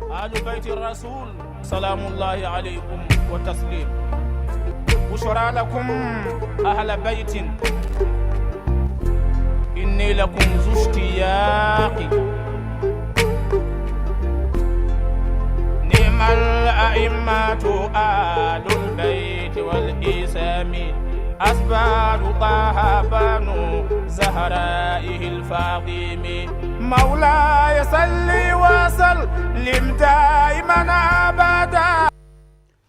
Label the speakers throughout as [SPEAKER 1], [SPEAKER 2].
[SPEAKER 1] أهل بيت الرسول سلام الله عليكم وتسليم بشرى لكم أهل بيت إني لكم ذو اشتياق نعم الأئمة آل البيت والإسام أسبال طه بنو زهرائه الفاطم مولاي صلي وسلم دائما أبدا.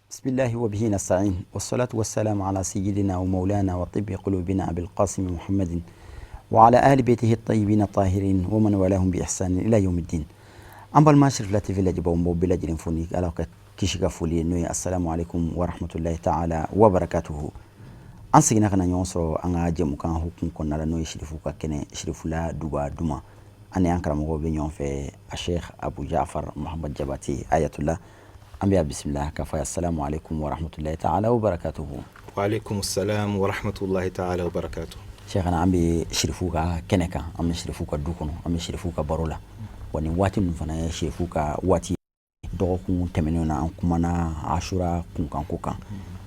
[SPEAKER 2] بسم الله وبه نستعين والصلاة والسلام على سيدنا ومولانا وطب قلوبنا أبي القاسم محمد وعلى آل بيته الطيبين الطاهرين ومن والاهم بإحسان إلى يوم الدين. An balima Sirifila TV lajɛbaw, n b'aw bɛɛ lajɛlen fo ni Ala ka kisi ka foli ye, n'o ye assalamu alaikum wa rahmatullahi ta'ala wa barakatuhu. An seginna ka na ɲɔgɔn sɔrɔ an ka jɛmukan hukumu kɔnɔna la, n'o ye Sirifu ka kɛnɛ, Sirifula Duba Duma. An ni an karamɔgɔw bɛ ɲɔgɔn fɛ, a Sheikh Abu Jafar Muhammad Jabate Ayatullah. An bɛ a bisimila k'a fɔ assalamu alaikum wa rahmatullahi ta'ala wa barakatuhu.
[SPEAKER 3] Wa alaikum salam wa rahmatullahi ta'ala wa barakatuh.
[SPEAKER 2] Cheikhana, an bɛ Sirifu ka kɛnɛ kan, an bɛ Sirifu ka du kɔnɔ, an bɛ Sirifu ka baro la. Wa nin waati ninnu fana ye Sirifu ka waati. Dɔgɔkun tɛmɛnenw na, an kumana Asura kunkanko kan,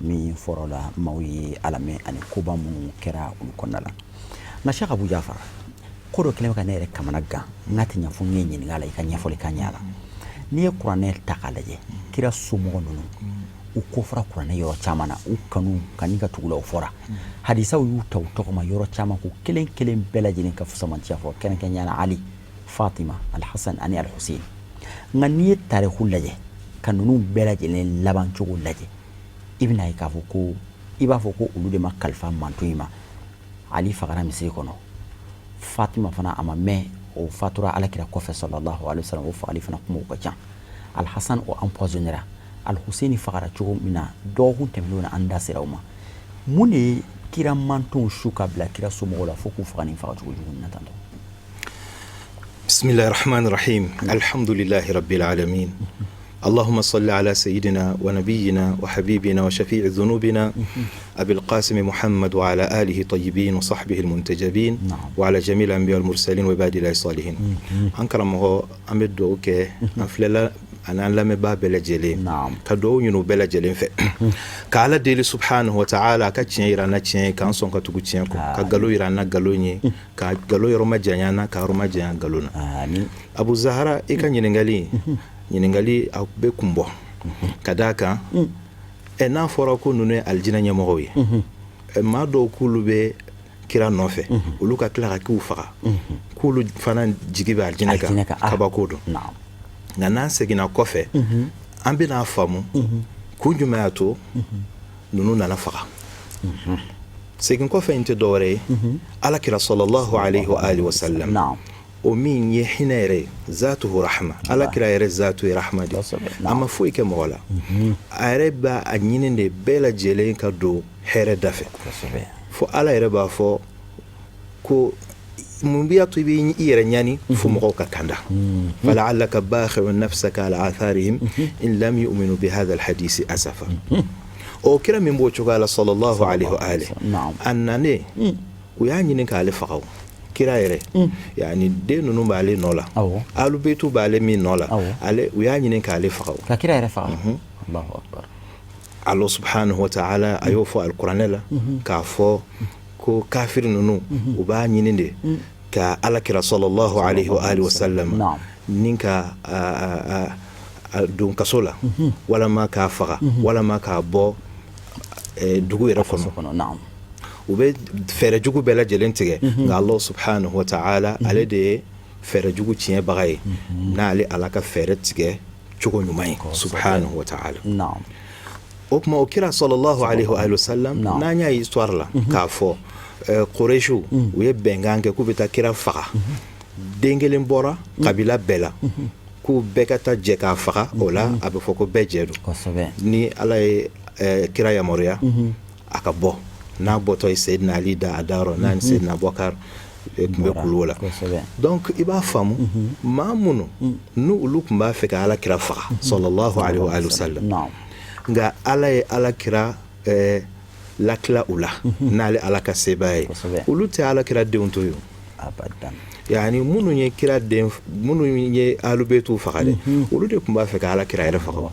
[SPEAKER 2] min fɔra la maaw ye a lamɛn ani koba minnu kɛra olu kɔnɔna la. Nka Sheikh Abu Jafar, ko dɔ kɛlen bɛ ka ne yɛrɛ kamana gan, n ka tɛ ɲɛ fo n ye ɲininka la, i ka ɲɛfɔli ka ɲɛ a la. N'i ye kuranɛ ta k'a lajɛ, kira somɔgɔ ninnu, u ko fɔra kuranɛ yɔrɔ caman na, u kanu ka ka tugu la, o fɔra. Hadisaw y'u ta u tɔgɔ ma yɔrɔ caman, ko kelen kelen bɛɛ lajɛlen ka fusamantiya fɔ, kɛrɛnkɛrɛnnenya la Ali, Fatima, Alhasan ani Alhusein. Nka n'i ye tariku lajɛ ka ninnu bɛɛ lajɛlen laban cogo lajɛ, i bɛna ye k'a fɔ ko i b'a fɔ ko olu de ma kalifa manto in ma. Ali fagara misiri kɔnɔ, Fatima fana a ma mɛn, o fatura alakira kɔfɛ sallallahu alaihi wasallam, o fagali fana kumaw ka ca. Alhasan, o empoisonnera. Alhuseini fagara cogo min na, dɔgɔkun tɛmɛnenw na an da sera o ma. Mun de ye kira mantonw su ka bila kira somɔgɔw la fo k'u faga nin faga cogo jugu na tantɔ?
[SPEAKER 3] بسم الله الرحمن الرحيم، الحمد لله رب العالمين، اللهم صل على سيدنا ونبينا وحبيبنا وشفيع ذنوبنا أبي القاسم محمد وعلى آله طيبين وصحبه المنتجبين وعلى جميع الأنبياء والمرسلين وعباد الله الصالحين. An karamɔgɔ, an bɛ dugawu kɛ an filɛla ani an lamɛnbaa bɛɛ lajɛlen, ka dugawu ɲini u bɛɛ lajɛlen fɛ, ka Ala deli subhanahu wa ta'ala a ka tiɲɛ yira an na tiɲɛ ye, k'an sɔn ka tugu tiɲɛ kɔ, ka nkalon yira an na nkalon ye, ka nkalon yɔrɔ ma janya an na, ka yɔrɔ ma janya nkalon na. Abu Zahara, i ka ɲininkali a bɛ kun bɔ ka d'a kan ɛ n'a fɔra ko ninnu ye alijinɛ ɲɛmɔgɔw ye, maa dɔw k'olu bɛ kira nɔfɛ, olu ka tila ka k'u faga, k'olu fana jigi bɛ alijinɛ kan, kabako don. Nka n'an seginna kɔfɛ, an bɛna faamu kun jumɛn y'a to ninnu nana faga. Segin kɔfɛ in tɛ dɔwɛrɛ ye, ala kira sallallahu alaihi wa alihi wa sallam, o min ye hinɛ yɛrɛ ye, zatuhu rahma, ala kira yɛrɛ zatu ye rahma de. A ma foyi kɛ mɔgɔ la, a yɛrɛ b'a a ɲini de bɛɛ lajɛlen ka don hɛrɛ da fɛ, fo ala yɛrɛ b'a fɔ ko mun b'a to i b'i yɛrɛ ɲani fo mɔgɔw ka kanda, fala'allaka bakhi'un nafsaka ala atharihim in lam yu'minu bihadha alhadisi asafa. O kira min b'o cogoya la sallallahu alaihi wa alihi, a nanen u y'a ɲini k'ale faga, kira yɛrɛ, yani den ninnu b'ale nɔ la, alubetu b'ale min nɔ la, ale u y'a ɲini k'ale faga.
[SPEAKER 2] Ka kira yɛrɛ faga, Allahu akbar.
[SPEAKER 3] Allah subhanahu wa ta'ala a y'o fɔ alikuranɛ la k'a fɔ ko kafiri ninnu, u b'a ɲini de ka ala kira sallallahu alaihi wa alihi wa sallam ni ka a don kaso la, walama k'a faga, walama k'a bɔ dugu yɛrɛ kɔnɔ. U bɛ fɛɛrɛ jugu bɛɛ lajɛlen tigɛ, nka Allah subhanahu wa ta'ala, ale de ye fɛɛrɛ jugu tiɲɛbaga ye, n'ale ala ka fɛɛrɛ tigɛ cogo ɲuman ye subhanahu wa ta'ala. O tuma o kira sallallahu alaihi wa sallam, n'an y'a histoire la k'a fɔ Quraishu u ye bɛnkan kɛ k'u bɛ taa kira faga, den kelen bɔra kabila bɛɛ la k'u bɛɛ ka taa jɛ k'a faga, o la a bɛ fɔ ko bɛɛ jɛ don. Ni ala ye kira yamaruya a ka bɔ, n'a bɔtɔ ye Seydina Ali da a dayɔrɔ, n'a ni Seydina Abubakar tun bɛ kuluwo la. Donc i b'a faamu, maa minnu n'u olu tun b'a fɛ ka ala kira faga sallallahu alaihi wa sallam, nka ala ye ala kira latila u la n'ale ala ka sebaya ye, olu tɛ ala kira denw to yen. Yani minnu ye kira den, minnu ye alubetu faga dɛ, olu de tun b'a fɛ ka ala kira yɛrɛ faga.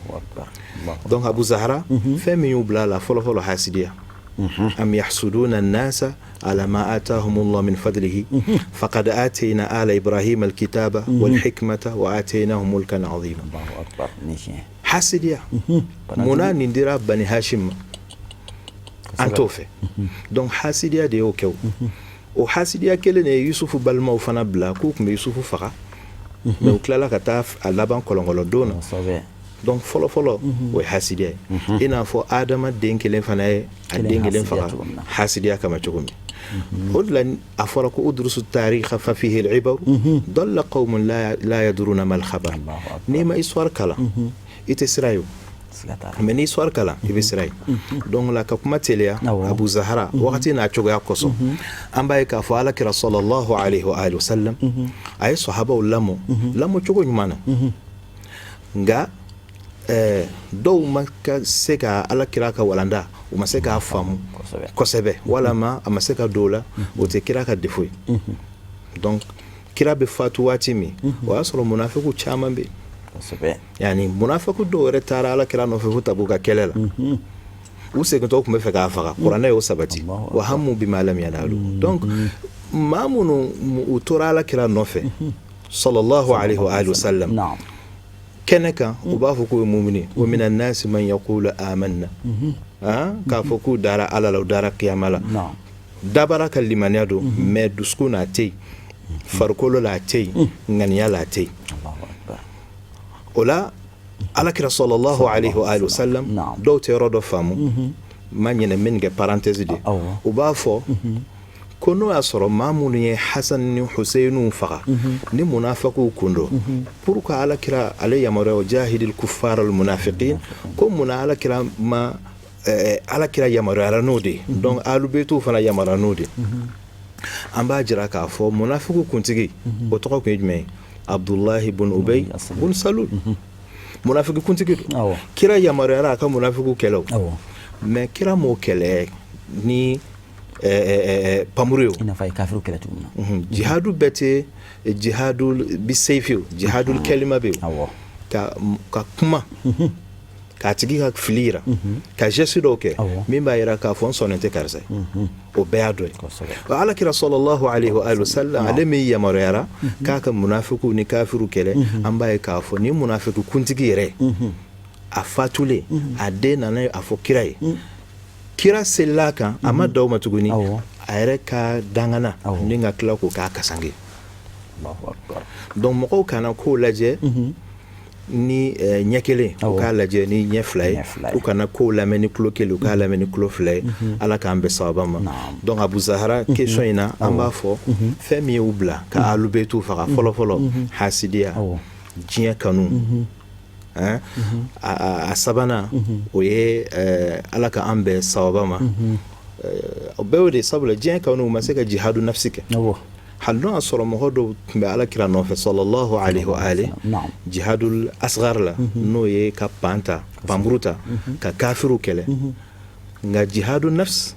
[SPEAKER 3] Donc Abu Zahara, fɛn min y'u bila a la fɔlɔfɔlɔ, hasidiya. Am yahsuduna an-nasa ala ma atahum Allah min fadlihi faqad atayna ala Ibrahim al-kitaba wal hikmata wa ataynahum mulkan azima. Hasidiya, munna nin dira Bani Hashim ma, an t'o fɛ? Donc hasidiya de y'o kɛ. O hasidiya kelen de ye Yusufu balimaw fana bila k'u tun bɛ Yusufu faga, mais u tilala ka taa a laban kɔlɔnkɔlɔ don na. Donc fɔlɔfɔlɔ, o ye hasidiya ye, i n'a fɔ Adama den kelen fana ye a den kelen faga hasidiya kama cogo min. O de la a fɔra ko udrusu tarikha fa fihi al-ibar dalla qawmun la yadruna mal khabar. N'i ma histoire kalan, i tɛ sira ye o, mais ni histoire kalan, i bɛ sira ye. Donc la ka kuma teliya, Abu Zahara wagati n'a cogoya kosɔn, an b'a ye k'a fɔ ala kira sallallahu alaihi wa alihi wasallam, a ye sahabaw lamɔ lamɔ cogo ɲuman na, nka dɔw ma ka se ka ala kira ka walanda, u ma se k'a faamu kosɛbɛ, walama a ma se ka don o la. O tɛ kira ka défaut ye. Donc kira bɛ fatu waati min, o y'a sɔrɔ munafiku caman bɛ yen. Yani munafiku dɔw yɛrɛ taara ala kira nɔfɛ fo Tabuka kɛlɛ la, u segintɔ tun bɛ fɛ k'a faga. Kuranɛ y'o sabati, wa hammu bima lam yanalu. Donc maa minnu u tora ala kira nɔfɛ sallallahu alaihi wa alihi wasallam kɛnɛ kan, u b'a fɔ k'u ye mumini, wa minan nasi man yaqulu amanna, k'a fɔ k'u dara ala la, u dara kiyama la. Dabara ka limaniya don, mais dusukun na a tɛ yen, farikolo la a tɛ yen, ŋaniya la a tɛ yen. O la alakira sallallahu alaihi wa alihi wasallam, dɔw tɛ yɔrɔ dɔ faamu, ma ɲinɛ min kɛ parenthèse de, u b'a fɔ ko n'o y'a sɔrɔ maa minnu ye Hasan ni Huseyinu faga ni munafiqw kun don, pourquoi alakira ale yamaruya o jahidil kuffar al munafiqin, ko munna alakira ma alakira yamaruyara n'o de ye? Donc alubetuw fana yamaruya n'o de. An b'a jira k'a fɔ munafiqu kuntigi, o tɔgɔ kun ye jumɛn ye? Abdullahi bun Ubay bun Salul, munafiki kuntigi don. Kira yamaruyara a ka munafiku kɛlɛ, mais kira m'o kɛlɛ ni pamuru ye o.
[SPEAKER 2] I n'a fɔ a ye kafiriw kɛlɛ cogo min
[SPEAKER 3] na. Jihadu bɛɛ tɛ jihadu bisayfi o, jihadul kalima bɛ yen, ka kuma k'a tigi ka fili yira, ka geste dɔw kɛ min b'a yira k'a fɔ n sɔnnen tɛ karisa ye, o bɛɛ y'a dɔ ye. Ala kira sallallahu alaihi wa sallam, ale min yamaruyara k'a ka munafiku ni kafiru kɛlɛ, an b'a ye k'a fɔ ni munafiku kuntigi yɛrɛ a fatulen, a den nana a fɔ kira ye, kira selila kan, a ma daw ma tuguni, a yɛrɛ ka dangana ni ka tila k'o k'a kasange. Donc mɔgɔw kana k'o lajɛ ni ɲɛ kelen, u k'a lajɛ ni ɲɛ fila ye. U kana kow lamɛn ni tulo kelen, u k'a lamɛn ni tulo fila ye. Ala k'an bɛn sababa ma. Donc Abu Zahara, question in na, an b'a fɔ fɛn min y'u bila ka alubetu faga fɔlɔ fɔlɔ, hasidiya, diɲɛ kanu. A sabanan, o ye ala ka an bɛn sababa ma. O bɛɛ y'o de, sabula diɲɛ kanu, u ma se ka jihadu nafsi kɛ. Hali n'o y'a sɔrɔ mɔgɔ dɔw tun bɛ ala kira nɔfɛ sallallahu alaihi wa alihi jihadul asghar la, n'o ye ka pan ta, panburu ta ka kafiriw kɛlɛ. Nka jihadu nafs,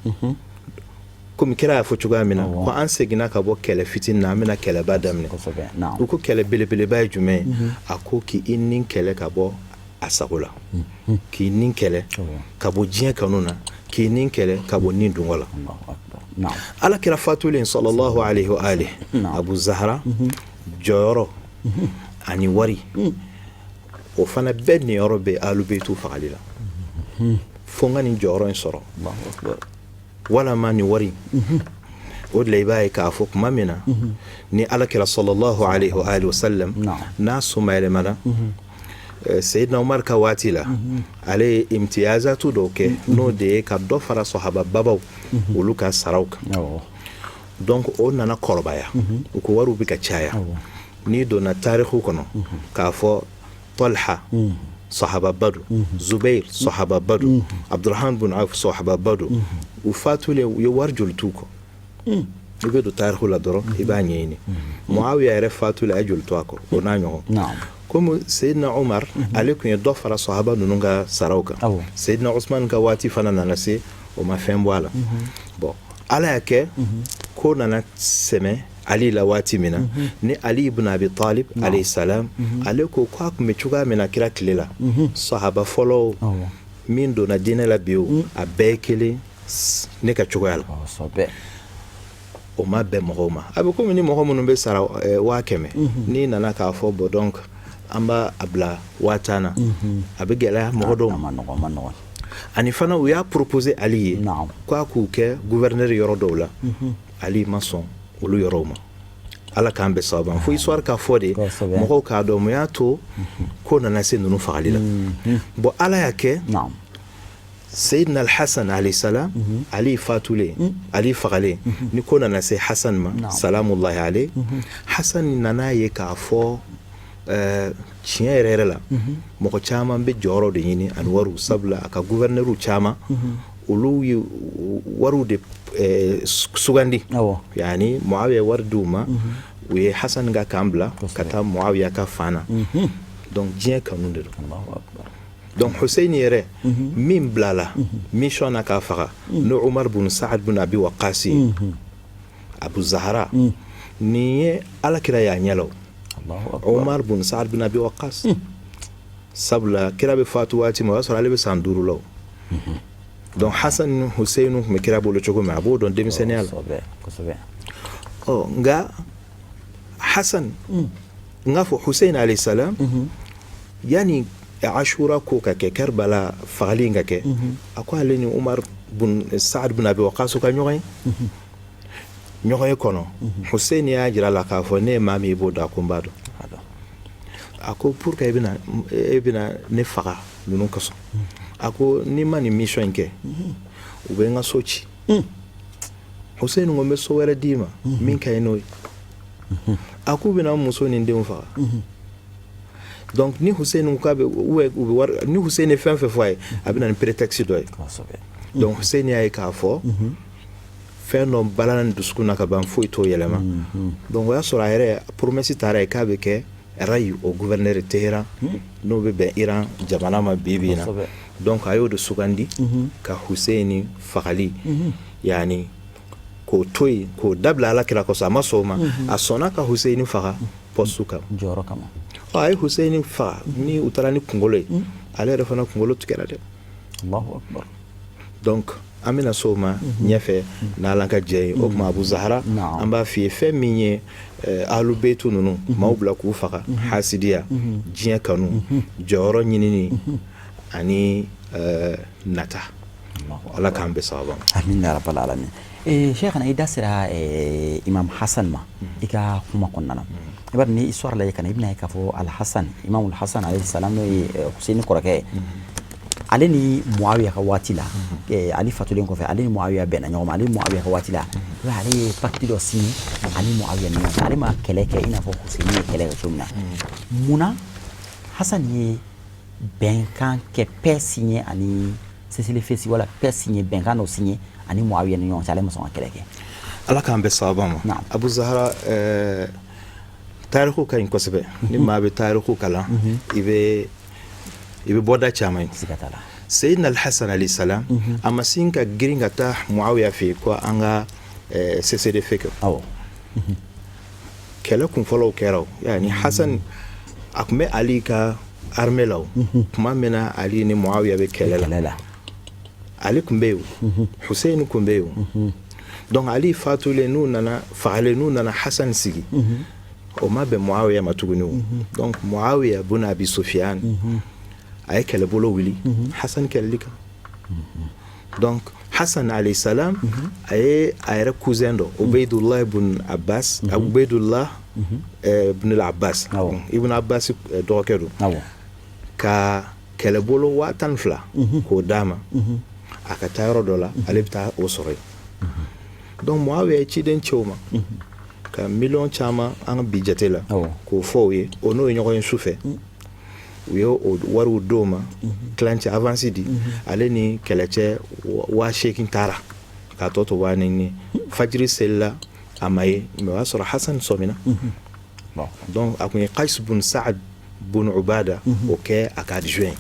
[SPEAKER 3] komi kira y'a fɔ cogoya min na ko an seginna ka bɔ kɛlɛ fitinin na, an bɛna kɛlɛba daminɛ. U ko kɛlɛ belebeleba ye jumɛn ye? A ko k'i ni kɛlɛ ka bɔ a sago la, k'i ni kɛlɛ ka bɔ diɲɛ kanu na, k'i ni kɛlɛ ka bɔ ni dungɔ la. Ala kira fatulen sallallahu alaihi wa alihi, Abu Zahara jɔyɔrɔ ani wari, o fana bɛɛ niyɔrɔ bɛ alubetu fagali la. Fo n ka nin jɔyɔrɔ in sɔrɔ walama nin wari. O de la i b'a ye k'a fɔ tuma min na ni ala kira sallallahu alaihi wa alihi wasallam n'a somayɛlɛmana, Seyidina Umar ka waati la, ale ye imtiyazatu dɔw kɛ, n'o de ye ka dɔ fara sahaba babaw olu ka saraw kan. Donc o nana kɔrɔbaya, u ko wariw bɛ ka caya. N'i donna tariku kɔnɔ k'a fɔ Talha sahababa don, Zubair sahababa don, Abdurrahman bin Auf sahababa don, u fatulen, u ye wari joli t'u kɔ? I bɛ don tariku la dɔrɔn, i b'a ɲɛɲini. Muawiya yɛrɛ fatulen, a ye joli to a kɔ? O n'a ɲɔgɔn. Komi Seyidina Umar, ale tun ye dɔ fara sahaba ninnu ka saraw kan, Seyidina Usman ka waati fana nana se, o ma fɛn bɔ a la. Bon, ala y'a kɛ ko nana sɛmɛ. Ali la waati min na, ni Ali ibn Abi Talib alayhi salam, ale ko k'a tun bɛ cogoya min na kira tile la, sahaba fɔlɔw min donna diinɛ la bi, o a bɛɛ ye kelen ne ka cogoya la. O ma bɛn mɔgɔw ma. A bɛ komi ni mɔgɔ minnu bɛ sara 100 000, n'i nana k'a fɔ bon, donc an b'a a bila 50 000 na, a bɛ gɛlɛya mɔgɔ dɔw ma. Ani fana u y'a proposer Ali ye k'a k'u kɛ gouverneur yɔrɔ dɔw la, Ali ma sɔn olu yɔrɔw ma. Ala k'an bɛɛ sababu. Fo histoire ka fɔ de, mɔgɔw k'a dɔn mun y'a to ko nana se ninnu fagali la. Bon, Ala y'a kɛ, Seyidina Alhasan alayhi salam, Ali fatulen, Ali fagalen, ni ko nana se Hasan ma salamullahi alayhi, Hasan nana ye k'a fɔ tiɲɛ yɛrɛ yɛrɛ la, mɔgɔ caman bɛ jɔyɔrɔ de ɲini ani wariw, sabula a ka gouverneur caman, olu ye wariw de sugandi, yani Muawiya wari d'u ma, u ye Hasan ka kan bila ka taa Muawiya ka fan na. Donc diɲɛ kanu de don. Donc Hussein yɛrɛ min bilala mission na k'a faga, n'o Umar bun Saad bun Abi Waqas ye, Abu Zahara, nin ye Ala kira y'a ɲɛ la o. Umar bun Saad bun Abi Waqas, sabula kira bɛ fatu waati min, o y'a sɔrɔ ale bɛ san 5 la o. Donc Hasan ni Hussein tun bɛ kira bolo cogo min, a b'o dɔn denmisɛnninya la. Ɔ nka Hasan, n k'a fɔ Hussein alayhi salam, yani Ashura ko ka kɛ, Karbala fagali in ka kɛ, a ko ale ni Umar bun Saad bun Abi Waqas ka ɲɔgɔn ye ɲɔgɔn ye kɔnɔ. Hussein y'a jira la k'a fɔ ne ye maa min, i b'o dɔn. A ko n b'a dɔn. A ko pour que e bɛna ne faga ninnu kosɔn? A ko n'i ma nin mission in kɛ, u bɛ n ka so ci. Hussein ko n bɛ so wɛrɛ d'i ma min ka ɲi n'o ye. A k'u bɛna n muso ni n denw faga. Donc ni Hussein ko k'a bɛ u bɛ wari, ni Hussein ye fɛn fɛn fɔ a ye, a bɛ na ni prétexte dɔ ye. Donc Hussein y'a ye k'a fɔ fɛn dɔ balana ni dusukun na ka ban, foyi t'o yɛlɛma. Donc o y'a sɔrɔ a yɛrɛ promesse taara ye k'a bɛ kɛ Rayi o gouverneur Téhéran, n'o bɛ bɛn Iran jamana ma bi bi in na. Donc a y'o de sugandi ka Hussein fagali, yani k'o to yen, k'o dabila Ala kira kosɔn. A ma sɔn o ma, a sɔnna ka Hussein faga poste kama.
[SPEAKER 2] Jɔyɔrɔ kama.
[SPEAKER 3] Ɔ, a ye Hussein faga, ni u taara ni kunkolo ye, ale yɛrɛ fana kunkolo tigɛra dɛ.
[SPEAKER 2] Allahu akbar.
[SPEAKER 3] Donc an bɛna s'o ma ɲɛfɛ n'Ala ka jɛ ye. O tuma Abu Zahara, an b'a f'i ye fɛn min ye ahlu beytu ninnu maaw bila k'u faga: hasidiya, diɲɛ kanu, jɔyɔrɔ ɲinini ani nata. Ala k'an bɛɛ sababa ma.
[SPEAKER 2] Amin ya rabbal alamin. Cheikhana, i da sera Imam Hassan ma i ka kuma kɔnɔna na. I b'a dɔn, ni histoire lajɛ ka na, i bɛna ye k'a fɔ Al Hassan, Imam Al Hassan alayhi salam, n'o ye Hussein kɔrɔkɛ ye, ale ni Muawiya ka waati la, Ali fatulen kɔfɛ, ale ni Muawiya bɛnna ɲɔgɔn ma. Ale ni Muawiya ka waati la, i b'a ye, ale ye pacte dɔ signé ani Muawiya ni ɲɔgɔn cɛ. Ale ma kɛlɛ kɛ i n'a fɔ Hussein ye kɛlɛ kɛ cogo min na. Munna Hassan ye bɛnkan kɛ, paix signé ani cessez-le-feu wala paix signé, bɛnkan dɔ signé ani Muawiya ni ɲɔgɔn cɛ, ale ma sɔn ka kɛlɛ kɛ?
[SPEAKER 3] Ala k'an bɛɛ sababa ma. Abu Zahara, tariku ka ɲi kosɛbɛ. Ni maa bɛ tariku kalan, i bɛ bɔda caman ye.
[SPEAKER 2] Siga t'a la.
[SPEAKER 3] Seyidina Alhasan alayhi salam, a ma sin ka girin ka taa Muawiya fɛ yen ko an ka cessez-le-feu kɛ. Kɛlɛ kunfɔlɔw kɛra o, yani Hasan a tun bɛ Ali ka armée la o tuma min na Ali ni Muawiya bɛ kɛlɛ la.
[SPEAKER 2] Kɛlɛ la.
[SPEAKER 3] Ali tun bɛ yen o, Hussein tun bɛ yen o. Donc Ali fatulen, n'u nana fagalen, n'u nana Hasan sigi, o ma bɛn Muawiya ma tuguni o. Donc Muawiya bun Abi Sufyan, a ye kɛlɛbolo wuli Hasan kɛlɛli kan. Donc Hasan alayhi salam, a ye a yɛrɛ cousin dɔ, Ubaydullah ibn Abbas, Ubaydullah ibn al-Abbas, Ibn Abbas dɔgɔkɛ don, ka kɛlɛbolo 12,000 k'o d'a ma, a ka taa yɔrɔ dɔ la, ale bɛ taa o sɔrɔ yen. Donc Muawiya ye ciden ci o ma ka miliyɔn caman, an ka bi jate la, k'o fɔ o ye. O n'o ye ɲɔgɔn ye su fɛ, u ye o wariw d'o ma, tilancɛ avance di. Ale ni kɛlɛcɛ 8000 taara k'a tɔ to 4000. Fajiri selila, a ma ye, mais o y'a sɔrɔ Hasan sɔmina. Donc a kun ye Qais bun Saad bun Ubada o kɛ a ka adjoint.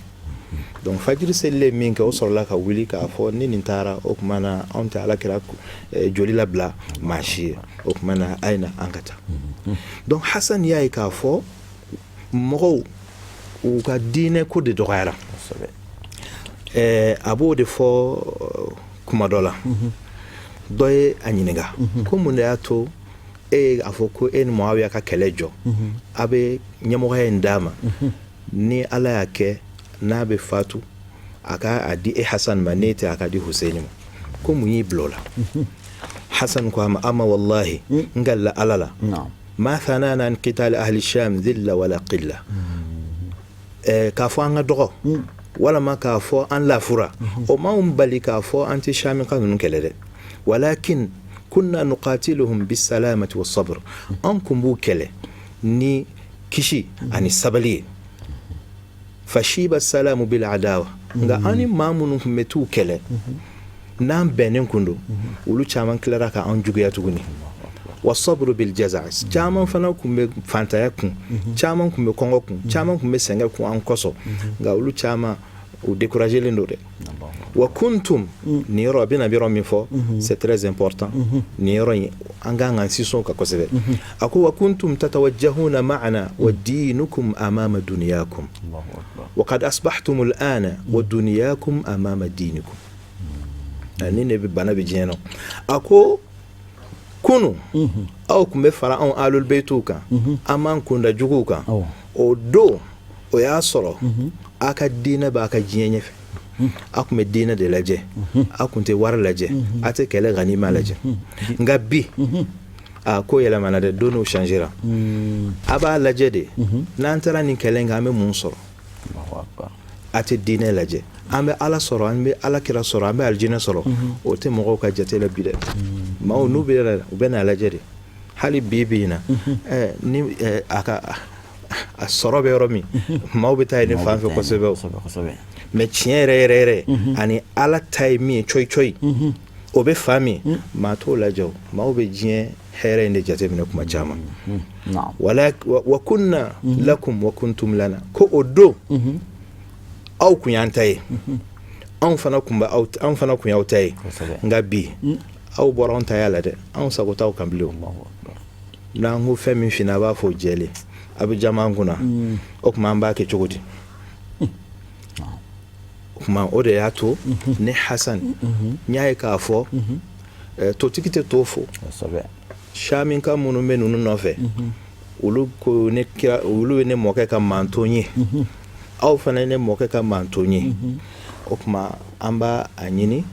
[SPEAKER 3] Donc fajiri selilen min kɛ, o sɔrɔla ka wuli k'a fɔ ni nin taara, o tuma na anw tɛ ala kira joli labila maa si ye. O tuma na a ye na an ka taa. Donc Hasan y'a ye k'a fɔ mɔgɔw u ka diinɛ ko de dɔgɔyara. A b'o de fɔ kuma dɔ la. Dɔ ye a ɲininka ko mun de y'a to e a fɔ ko e ni Muawiya ka kɛlɛ jɔ, a bɛ ɲɛmɔgɔya in d'a ma, ni ala y'a kɛ n'a bɛ fatu, a ka a di e Hasan ma, n'e tɛ, a ka di Huseini ma, ko mun y'i bila o la? Hasan ko a ma: ama wallahi, n kalila ala la, ma thanana an qitali ahli sham dhilla wala qilla. K'a fɔ an ka dɔgɔ walama k'a fɔ an lafura, o m'anw bali k'a fɔ an tɛ shamika ninnu kɛlɛ dɛ. Walakin kunna nuqatiluhum bisalamati wasabr, an kun b'u kɛlɛ ni kisi ani sabali ye. Fashiba salamu bil adawa, nka an ni maa minnu tun bɛ t'u kɛlɛ n'an bɛnnen kun don, olu caman tilara ka an juguya tuguni. Wa sabru bil jaza, caman fana tun bɛ fantanya kun, caman tun bɛ kɔngɔ kun, caman tun bɛ sɛgɛn kun an kosɔn, nka olu caman u découragélen don dɛ. Wa kuntum, nin yɔrɔ a bɛna yɔrɔ min fɔ, c'est très important, nin yɔrɔ in an kan k'an sinsin o kan kosɛbɛ. A ko: wa kuntum tatawajjahuna ma'ana wa dinukum amama dunyakum, wa qad asbahtum al'ana wa dunyakum amama dinikum. Ni ne bɛ bana bɛ diɲɛ nɔ. A ko kunu aw tun bɛ fara anw alul beyituw kan, an b'an kunda juguw kan. O don o y'a sɔrɔ a ka diinɛ b'a ka diɲɛ ɲɛfɛ, a tun bɛ diinɛ de lajɛ, a tun tɛ wari lajɛ, a tɛ kɛlɛ ganima lajɛ. Nka bi a ko yɛlɛmana dɛ, données changera. A b'a lajɛ de n'an taara nin kɛlɛ in kan, an bɛ mun sɔrɔ? A tɛ diinɛ lajɛ. An bɛ ala sɔrɔ, an bɛ ala kira sɔrɔ, an bɛ alijinɛ sɔrɔ, o tɛ mɔgɔw ka jate la bi dɛ. Maaw n'u bɛ u bɛ n'a lajɛ de hali bi bi in na, ni a ka a sɔrɔ bɛ yɔrɔ min, maaw bɛ taa yen ne fan fɛ kosɛbɛ. Mais tiɲɛ yɛrɛ yɛrɛ yɛrɛ ani ala ta ye min ye coyi coyi, o bɛ fa min, maa t'o lajɛ. O maaw bɛ diɲɛ hɛrɛ in de jateminɛ kuma caman. Wala wa kunna lakum wa kuntum lana, ko o don aw kun y'an ta ye, anw fana kun bɛ aw, anw fana kun y'aw ta ye. Nka bi aw bɔra anw taya la dɛ, anw sago t'aw kan bilen. N'an ko fɛn min finna, a b'a fɔ jɛlen, a bɛ jama an kunna. O tuma an b'a kɛ cogo di? O tuma o de y'a to ne Hasan n y'a ye k'a fɔ totigi tɛ to fo. Saminka minnu bɛ ninnu nɔfɛ, olu ko ne kira, olu ye ne mɔkɛ ka manton ye, aw fana ye ne mɔkɛ ka manton ye. O tuma an b'a a ɲini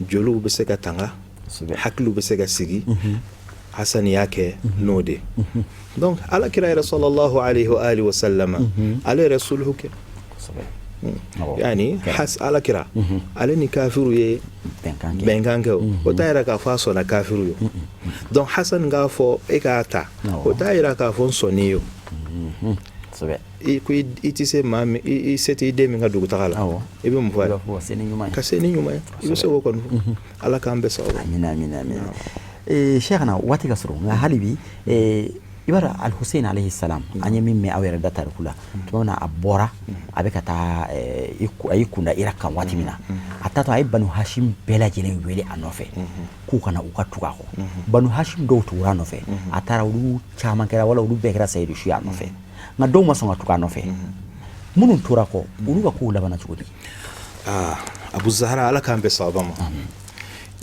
[SPEAKER 3] joliw bɛ se ka tanga, hakiliw bɛ se ka sigi. Hasan y'a kɛ n'o de. Donc ala kira yɛrɛ sallallahu alaihi wa alihi wa sallama, ale yɛrɛ sulhu kɛ, yani has ala kira ale ni kafiru ye bɛnkan kɛ, o t'a yira k'a fɔ a sɔnna kafiru ye. Donc Hasan k'a fɔ e k'a ta, o t'a yira k'a fɔ n sɔnni ye. I ko i tɛ se maa min, i se tɛ i den min ka dugutaga la, i bɛ mun fɔ a ye? Ka se ni ɲuman ye, i bɛ se k'o kɔni fɔ. Ala k'an bɛɛ sababu.
[SPEAKER 2] Amina, amina, amina. Cheikhna, waati ka sɔrɔ, nka hali bi i b'a dɔn Al-Hussein alayhi salam, an ye min mɛn aw yɛrɛ da tariku la, tuma min na a bɔra a bɛ ka taa, a y'i kunda Irak kan waati min na, a taatɔ a ye Banu Hashim bɛɛ lajɛlen wele a nɔfɛ k'u kana u ka tugu a kɔ. Banu Hashim dɔw tugura a nɔfɛ, a taara olu caman kɛra wala olu bɛɛ kɛra sayidu su a nɔfɛ, nka dɔw ma sɔn ka tugu a nɔfɛ. Minnu tora kɔ, olu ka kow labanna cogo di?
[SPEAKER 3] Abu Zahra, ala k'an bɛɛ sababa ma.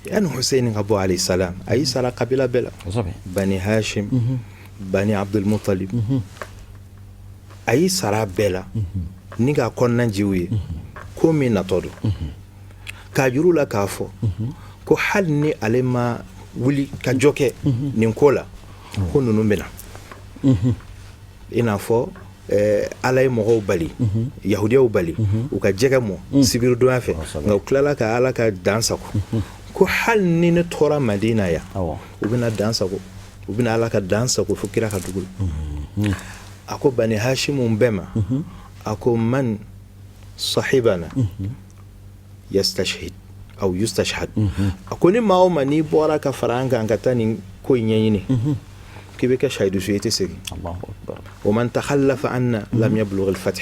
[SPEAKER 3] Yani Hussein ka bɔ alayhi salam, a y'i sara kabila bɛɛ la, Bani Hashim, Bani Abdul Muttalib, a y'i sara bɛɛ la ni k'a kɔnɔna jiw ye ko min natɔ don, k'a juru la k'a fɔ ko hali ni ale ma wuli ka jɔ kɛ nin ko la, ko ninnu bɛ na. I n'a fɔ ala ye mɔgɔw bali, yahudiyaw bali u ka jɛgɛ mɔ sibiridonya fɛ, nka u tilala ka ala ka dan sago ko hali ni ne tora Madina yan, u bɛna dan sago, u bɛna ala ka dan sago fo kira ka dugu la. A ko Bani Hashimu bɛɛ ma, a ko man sahibana yastashhid aw yustashhad, a ko ni maa o maa n'i bɔra ka fara an kan ka taa nin ko in ɲɛɲini, k'i bɛ kɛ shahidu su ye, i tɛ segin. Wa man takhallafa anna lam yablugh al-fath.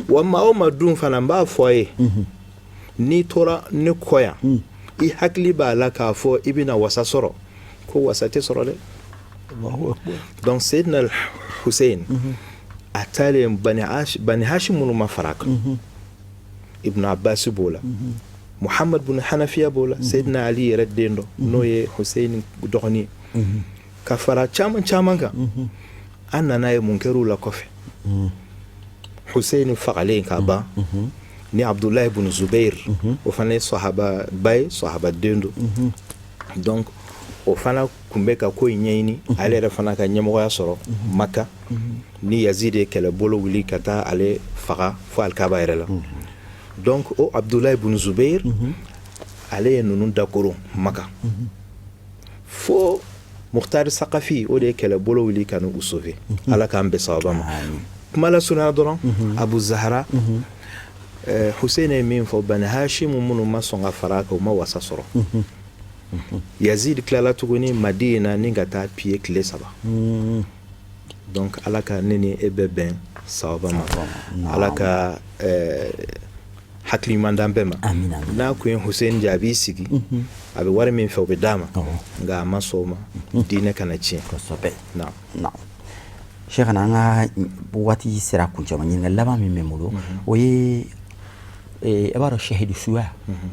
[SPEAKER 3] Wa maa o maa dun fana, n b'a fɔ a ye, n'i tora ne kɔ yan, i hakili b'a la k'a fɔ i bɛna wasa sɔrɔ, ko wasa tɛ sɔrɔ dɛ. Donc Seydina Hussein a taalen, Bani Hashim minnu ma fara a kan, Ibn Abbas b'o la, Muhammad bin Hanafiya b'o la, Seydina Ali yɛrɛ den dɔ, n'o ye Hussein dɔgɔnin ye, ka fara caman caman kan. An nana ye mun kɛr'u la kɔfɛ? Hussein fagalen ka ban ni Abdulahi bin Zubair, o fana ye sahaba ba ye, sahaba den don. Donc o fana tun bɛ ka ko in ɲɛɲini, ale yɛrɛ fana ka ɲɛmɔgɔya sɔrɔ Maka, ni Yazid ye kɛlɛbolo wuli ka taa ale faga fo Alikaba yɛrɛ la. Donc o Abdulahi bin Zubair, ale ye ninnu dakoron Maka fo Mukhtar Sakafi, o de ye kɛlɛbolo wuli ka n'u sauver. Ala k'an bɛn sababa ma. Kuma la surunya dɔrɔn, Abu Zahara, Hussein ye min fɔ, Bani Hashim minnu ma sɔn ka fara a kan, u ma wasa sɔrɔ. Yazid tilala tuguni Madina ni ka taa piye tile 3. Donc Ala ka ne ni e bɛɛ bɛn sababa ma. Ala ka hakili ɲuman d'an bɛɛ ma. N'a kun ye Hussein jɛ, a b'i sigi, a bɛ wari min fɛ, o bɛ d'a ma, nka a ma sɔn o ma, diinɛ kana tiɲɛ.
[SPEAKER 2] Kosɛbɛ. Naam. Cheikhana, an ka waati sera kuncɛ ma. Ɲininkali laban min bɛ n bolo, o ye, e b'a dɔn, shahidu suya,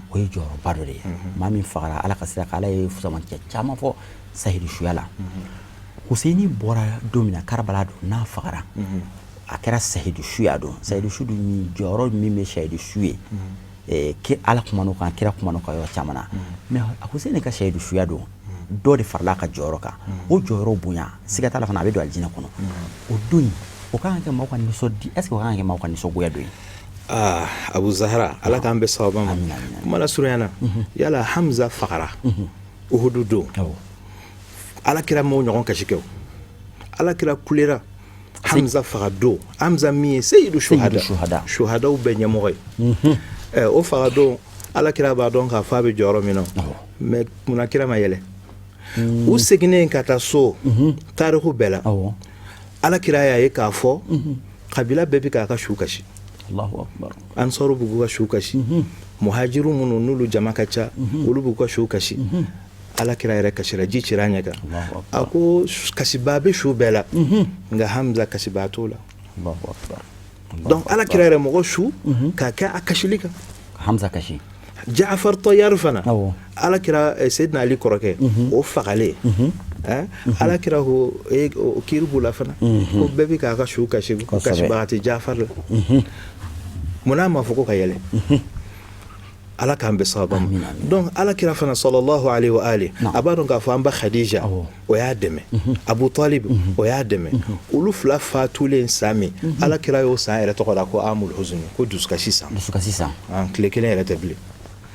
[SPEAKER 2] o ye jɔyɔrɔba dɔ de ye. Maa min fagara Ala ka sira kan, Ala ye fusamancɛ caman fɔ sahidu suya la. Huseini bɔra don min na Karabala don, n'a fagara, a kɛra sahidu suya don. Sahidu su dun, min jɔyɔrɔ min bɛ sahidu su ye, Ala kumana o kan, kira kumana o kan yɔrɔ caman na. Mais Huseini ka sahidu suya don, dɔ de farala a ka jɔyɔrɔ kan. O jɔyɔrɔ bonya, siga t'a la fana, a bɛ don alijinɛ kɔnɔ. O don in, o kan ka kɛ maaw ka nisɔndi, est ce que o kan ka kɛ maaw ka nisɔngoya don ye?
[SPEAKER 3] Ah, Abu Zahara, Ala k'an bɛn sababa ma. Kuma la surunya na, yala Hamza fagara Uhudu don, Ala kira m'o ɲɔgɔn kasi kɛ? O Ala kira kulera Hamza faga don. Hamza min ye seyidu shuhada, shuhadaw bɛɛ ɲɛmɔgɔ ye, o faga don, Ala kira b'a dɔn k'a fɔ a bɛ jɔyɔrɔ min na. Mais munna kira ma yɛlɛ? U seginnen ka taa so, tariku bɛɛ la, Ala kira y'a ye k'a fɔ kabila bɛɛ bɛ k'a ka su kasi. Ansaru b'u ka su kasi, muhajiru minnu n'olu jama ka ca, olu b'u ka su kasi. Ala kira yɛrɛ kasira, ji cira ɲɛ kan. A ko kasiba bɛ su bɛɛ la, nka Hamza kasiba t'o la. Donc Ala kira yɛrɛ mɔgɔ su k'a kɛ a kasili kan.
[SPEAKER 2] Hamza kasi.
[SPEAKER 3] Jaafar Tayar fana, Ala kira, Seydina Ali kɔrɔkɛ, o fagalen, Ala kira ko kiiri b'u la fana, ko bɛɛ bɛ k'a ka su kasi, ko kasibaga tɛ Jaafar la. Munna a ma fɔ ko ka yɛlɛ? Ala k'an bɛn sababa ma. Donc Ala kira fana, sallallahu alaihi wa ali, a b'a dɔn k'a fɔ an ba Khadija, o y'a dɛmɛ, Abu Talib, o y'a dɛmɛ. Olu fila fatulen san min, Ala kira y'o san yɛrɛ tɔgɔ da ko amul huzuni, ko dusukasi san.
[SPEAKER 2] Dusukasi san.
[SPEAKER 3] Tile kelen yɛrɛ tɛ bilen.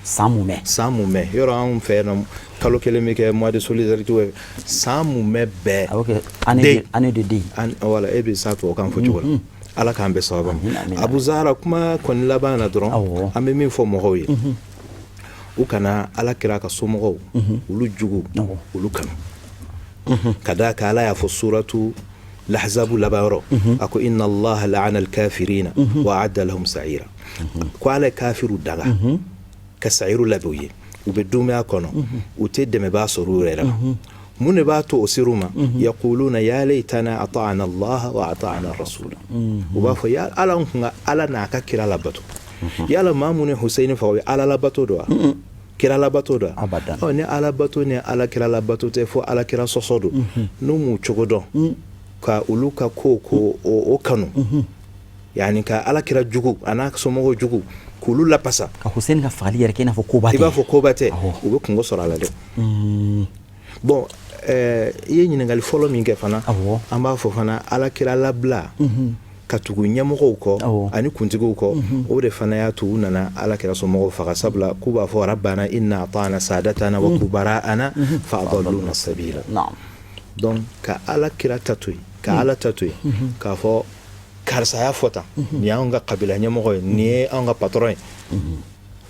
[SPEAKER 2] San mumɛ.
[SPEAKER 3] San mumɛ. Yɔrɔ anw fɛ yan, kalo kelen bɛ kɛ mois de solidarité, san mumɛ bɛɛ.
[SPEAKER 2] A bɛ kɛ année de deuil.
[SPEAKER 3] Wala e bɛ sa tubabukan fɔ cogo la. Ala k'an bɛn sababa ma. Abu Zahara, kuma kɔni laban na dɔrɔn, an bɛ min fɔ mɔgɔw ye, u kana Ala kira ka somɔgɔw, olu jugu, olu kanu, ka d'a kan Ala y'a fɔ suratu Lahzabu laban yɔrɔ, a ko inna Allaha la'ana al-kafirina wa a'adda lahum sa'ira, ko Ala ye kafiru daga ka sa'iru labɛn u ye, u bɛ dumaya kɔnɔ, u tɛ dɛmɛbaa sɔrɔ u yɛrɛ la. Mun de b'a to o ser'u ma? Yaquluna ya laytana ata'na Allah wa ata'na rasula. U b'a fɔ ya Ala, n kun ka Ala n'a ka kira labato. Yala maa mun ye Hussein faga, o ye Ala labato don wa, kira labato don? Ɔ, ni Ala bato ni Ala kira labato tɛ, fo Ala kira sɔsɔ don. N'u m'u cogo dɔn ka olu ka ko o kanu, yani ka Ala kira jugu a n'a somɔgɔw jugu, k'olu lapasa.
[SPEAKER 2] Ka Hussein ka fagali yɛrɛ kɛ i n'a fɔ koba tɛ.
[SPEAKER 3] I b'a fɔ koba tɛ, u bɛ kungo sɔrɔ a la dɛ. Bon, i ye ɲininkali fɔlɔ min kɛ fana, an b'a fɔ fana, Ala kira labila ka tugu ɲɛmɔgɔw kɔ ani kuntigiw kɔ, o de fana y'a to u nana Ala kira somɔgɔw faga, sabula k'u b'a fɔ rabbana inna ata'na sadatana wa kubara'ana fa adalluna sabila. Donc ka Ala kira ta to yen, ka Ala ta to yen, k'a fɔ karisa y'a fɔ tan, nin y'anw ka kabila ɲɛmɔgɔ ye, nin ye anw ka patron ye.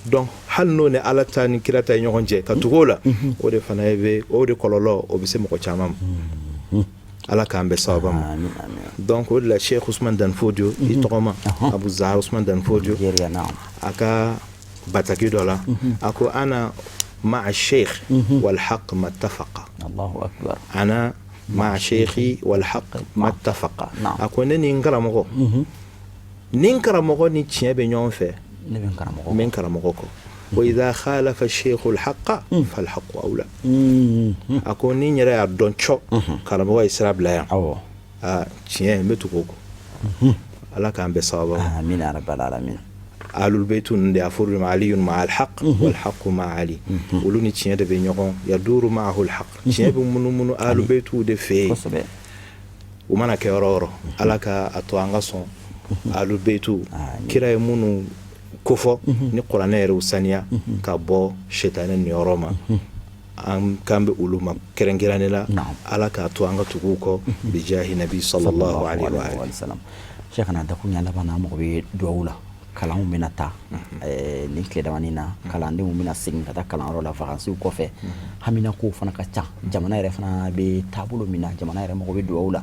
[SPEAKER 3] Donc hali n'o ni Ala ta ni kira ta ye ɲɔgɔn cɛ, ka tugu o la, o de fana bɛ o de kɔlɔlɔ, o bɛ se mɔgɔ caman ma. Ala k'an bɛn sawaba ma. Donc o de la, Cheikh Usman Dan Fodio, i tɔgɔma Abu Zahara Usman Dan Fodio, a ka bataki dɔ la, a ko: أنا مع الشيخ والحق ما اتفق.
[SPEAKER 2] Allahu akbar.
[SPEAKER 3] أنا مع شيخي والحق ما اتفق.
[SPEAKER 2] Naam.
[SPEAKER 3] A ko ne ni n karamɔgɔ, ni n karamɔgɔ ni tiɲɛ bɛ ɲɔgɔn fɛ,
[SPEAKER 2] Ne bɛ n karamɔgɔ.
[SPEAKER 3] N bɛ n karamɔgɔ kɔ. وإذا خالف الشيخ الحق فالحق أولى. A ko ni n yɛrɛ y'a dɔn cɔ karamɔgɔ ye sira bila yan, aa, tiɲɛ, n bɛ tugu o kɔ. Ala k'an bɛn sababa ma.
[SPEAKER 2] Amin ya rabbal alamin.
[SPEAKER 3] Ahlul baytu ninnu de a fɔr'u ma: علي مع الحق والحق مع علي. Olu ni tiɲɛ de bɛ ɲɔgɔn, يدور معه الحق, tiɲɛ bɛ munumunu ahlul baytu de fɛ yen. U mana kɛ yɔrɔ o yɔrɔ, Ala ka a to an ka sɔn ahlul baytu, kira ye minnu kofɔ ni kuranɛ yɛrɛ y'u saniya ka bɔ sɛtanɛ niyɔrɔ ma, an kan bɛ olu ma kɛrɛnkɛrɛnnen la. Ala k'a to an ka tugu u kɔ, بجاه النبي صلى الله عليه وآله.
[SPEAKER 2] Salam. Cheikhana, dakuruɲa laban na, an mago bɛ duwawu la. Kalanw bɛna ta nin tile damani na, kalandenw bɛna segin ka taa kalanyɔrɔ la vacances kɔfɛ, haminakow fana ka ca, jamana yɛrɛ fana bɛ taabolo min na, jamana yɛrɛ mago bɛ duwawu la.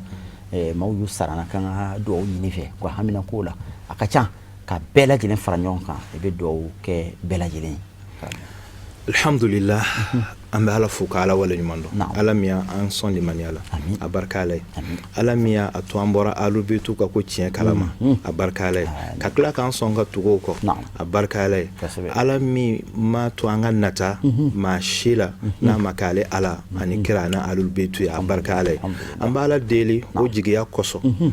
[SPEAKER 2] Maaw y'u sara na k'an ka duwawu ɲini fɛ u ka haminakow la. A ka ca ka bɛɛ lajɛlen fara ɲɔgɔn kan, i bɛ duwawu kɛ bɛɛ lajɛlen ye.
[SPEAKER 3] Alhamdulillah, an bɛ Ala fo ka Ala wale ɲuman dɔn. Ala min y'an sɔn limaniya la,
[SPEAKER 2] Amin.
[SPEAKER 3] a barika Ala ye.
[SPEAKER 2] Amin.
[SPEAKER 3] Ala min y'a to an bɔra alubetu ka ko tiɲɛ kalama, a barika Ala ye. Ka tila k'an sɔn ka tugu o kɔ, a barika Ala ye. Ala min ma to an ka nata maa si la n'a ma k'ale Ala ani kira ani alubetu ye, a barika Ala ye. An bɛ Ala deli o jigiya kosɔn,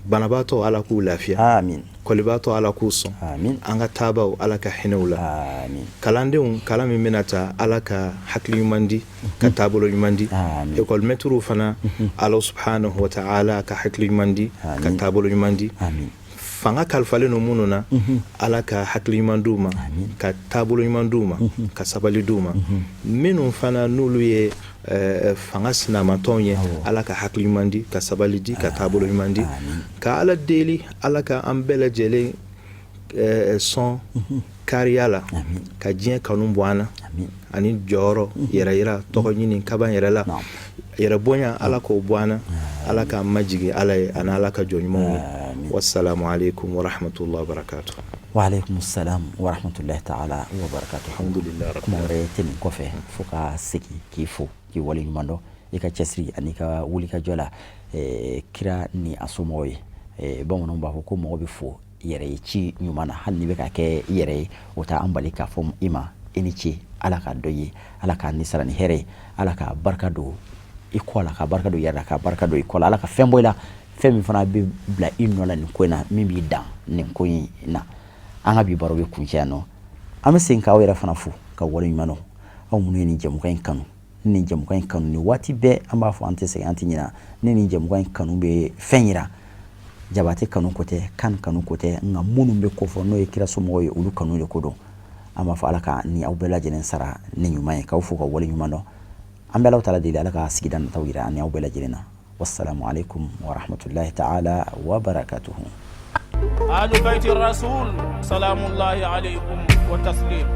[SPEAKER 3] banabaatɔ, Ala k'u lafiya.
[SPEAKER 2] Amin.
[SPEAKER 3] Kɔlibaatɔ, Ala k'u sɔn.
[SPEAKER 2] Amin.
[SPEAKER 3] An ka taabaw, Ala ka hinɛ u la.
[SPEAKER 2] Amin.
[SPEAKER 3] Kalandenw, kalan min bɛna ta, Ala ka hakili ɲuman di, ka taabolo ɲuman di.
[SPEAKER 2] Amin.
[SPEAKER 3] École maître fana, Ala سبحانه وتعالى ka hakili ɲuman di, ka
[SPEAKER 2] Amin.
[SPEAKER 3] taabolo ɲuman di.
[SPEAKER 2] Amin.
[SPEAKER 3] Fanga kalifalen don minnu na, Ala ka hakili ɲuman d'u ma, ka taabolo ɲuman d'u ma, ka sabali d'u ma. Minnu fana n'olu ye fanga sinamatɔnw ye, Ala ka hakili ɲuman di, ka sabali di, ka taabolo ɲuman di. Ka Ala deli, Ala ka an bɛɛ lajɛlen sɔn kariya la, ka diɲɛ kanu bɔ an na,
[SPEAKER 2] Amin.
[SPEAKER 3] ani jɔyɔrɔ, yɛrɛ yira, tɔgɔ ɲini, kaban yɛrɛ la,
[SPEAKER 2] Naam.
[SPEAKER 3] yɛrɛ bonya, Ala k'o bɔ an na. Ala k'an majigin Ala ye ani Ala ka jɔ ɲumanw ye.
[SPEAKER 2] Amin.
[SPEAKER 3] والسلام عليكم ورحمة الله وبركاته.
[SPEAKER 2] وعليكم السلام ورحمة الله تعالى وبركاته.
[SPEAKER 3] الحمد لله رب
[SPEAKER 2] Kuma wɛrɛ tɛ nin kɔfɛ fo ka segin k'i fo, k'i waleɲuman dɔn i ka cɛsiri ani ka wulikajɔ la kira ni a somɔgɔw ye. Bamananw b'a fɔ ko mɔgɔ bɛ fo i yɛrɛ ye ci ɲuman na, hali n'i bɛ ka kɛ i yɛrɛ ye, o t'an bali k'a fɔ i ma i ni ce. Ala k'a dɔ ye, Ala k'a ni sara ni hɛrɛ ye, Ala ka barika don i kɔ la, ka barika don i yɛrɛ la, ka barika don i kɔ la. Ala ka fɛn bɔ i la, fɛn min fana bɛ bila i nɔ la nin ko in na, min b'i dan nin ko in na. An ka bi baro bɛ kuncɛ yan nɔ. An bɛ segin k'aw yɛrɛ fana fo ka waleɲuman dɔn, aw minnu ye nin jɛmukan in kanu, ni nin jɛmukan in kanu ni waati bɛɛ an b'a fɔ, an tɛ sɛgɛn, an tɛ ɲinɛ. Ni nin jɛmukan in kanu bɛ fɛn yira, Jabate kanu ko tɛ, kan kanu ko tɛ, nka minnu bɛ kofɔ n'o ye kira somɔgɔw ye, olu kanu de ko don. An b'a fɔ Ala ka ni aw bɛɛ lajɛlen sara ni ɲuman ye, k'aw fo ka wale ɲuman dɔn. An bɛ Alaw taala deli, Ala ka sigida nataw yira ani aw bɛɛ lajɛlen na. والسلام عليكم ورحمة الله تعالى وبركاته.
[SPEAKER 1] آل بيت الرسول سلام الله عليكم وتسليم.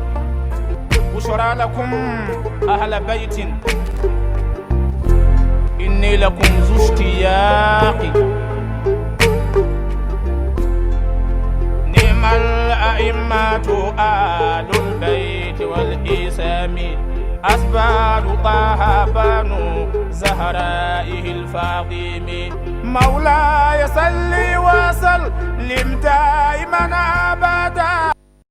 [SPEAKER 1] بشرى لكم أهل بيت، إني لكم ذو اشتياق. نعم الأئمة آل البيت والإسام، أسبال طه بنو زهرائه الفاطم. مولاي صل وسلم دائما أبدا.